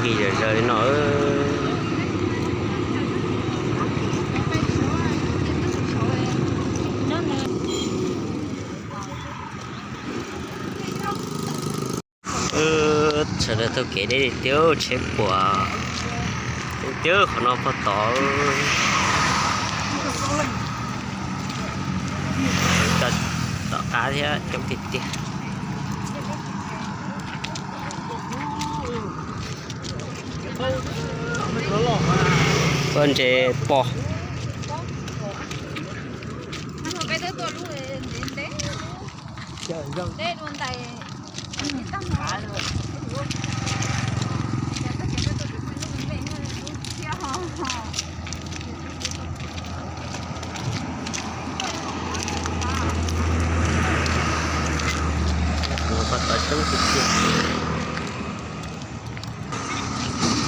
Nqis zom zaws li no. Sawv daws taug kev deb li tiag, tsheb puas tiag, qhov no puag tod. Tom qab thiab coob tiag tiag. Koj ntses pom.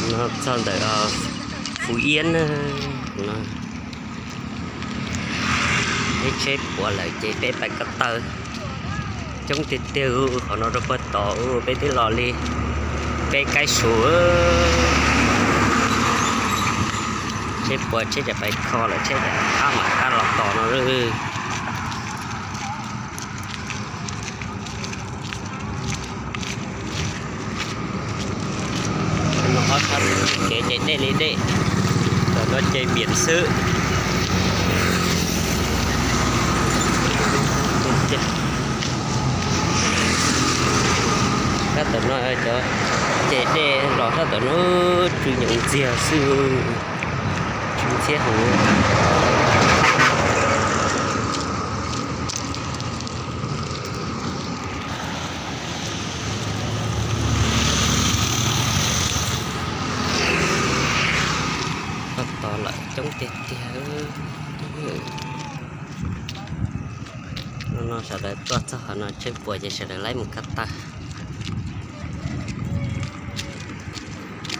No txog ntawm Phú Yên na. Peb tsheb puas lawm ces peb pais ko taw. Coob tiag tiag, qhov no rau puag tod peb twb los li peb kaib su. Tsheb puas tsheb tseem pais kho lawm, tsheb tseem qab mam qab los tos no. Kev ces dej li dej, tam no ces npiam xwb. Sab tom no cov ces dej los sab tom no tsw nyoos ntxiag xwb, tsw ntxhiab heev. Txog tod lawm coob tiag tiag. Hnub no sawv daws tuaj txog qhov no tsheb puas ces sawv daws laib mus ko taw.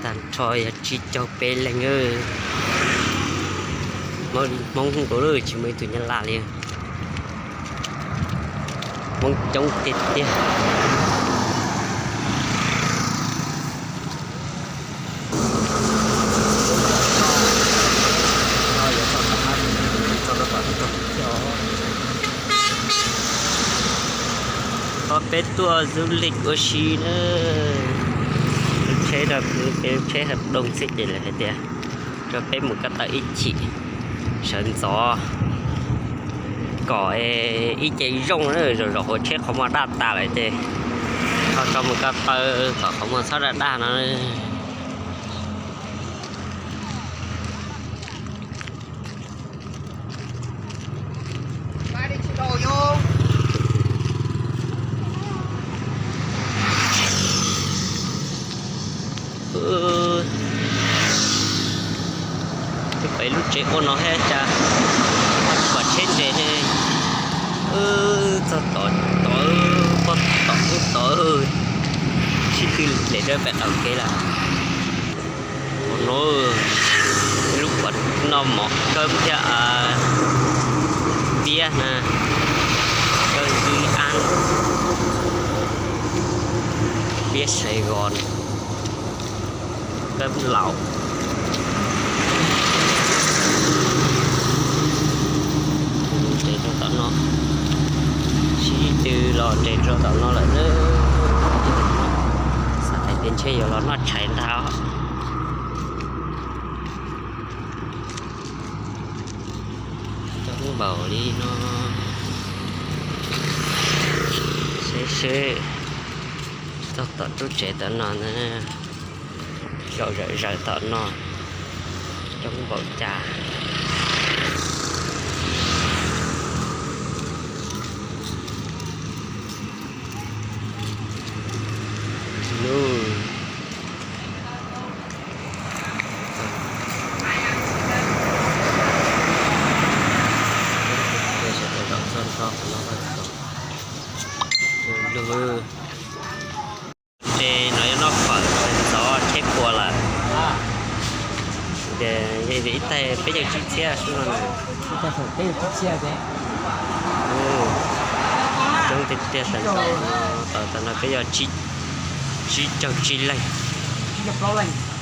Tag nrho yog tsib caug peb leeg. Hmoob nkaus lawm tsis muaj ib tug Nyab Laj li. Hmoob coob tiag tiag. Tod peb tuaj du lịch ua si na. Tsheb no kuv peb tsheb hợp đồng xwb ces lawv hais tias rau peb mus ko taw ib chim sawv ntxov kom ib ce zoo na, zaum zaum hauv tsheb qhov muag daj tas lawm ces ho tso mus ko taw kom qhov muag txhob daj daj no. Twb pem lub tsev ua no thiab cas pom tsheb nres ne. Txog tod, tod, pog tom ub tod, sib tw lem rau pem qaum kev lawm. Ua no, lub pom no mov kawb thiab piab na, kawb Dĩ An, piab Sài Gòn, kawb Laus. Nres rau tom no, sib tw los nres rau tom no lawm na. Xav hais tias ntshe yuav los noj tshais ntag. Coob npaum li no. Seb seb, txog tom lub tsev tom no na, xyaum zawm zawm tom no, coob npaum cas. Lub Sawv daws zaum txog nrho qhov no lug. Ces no yog noj fawm sawv ntxov tsheb puas lawm. Ces yog ib taig peb caug tsib txhiab xwb no na. Coob tiag tiag, tam sim no peb yog tsib caug tsib leeg, plaub leeg.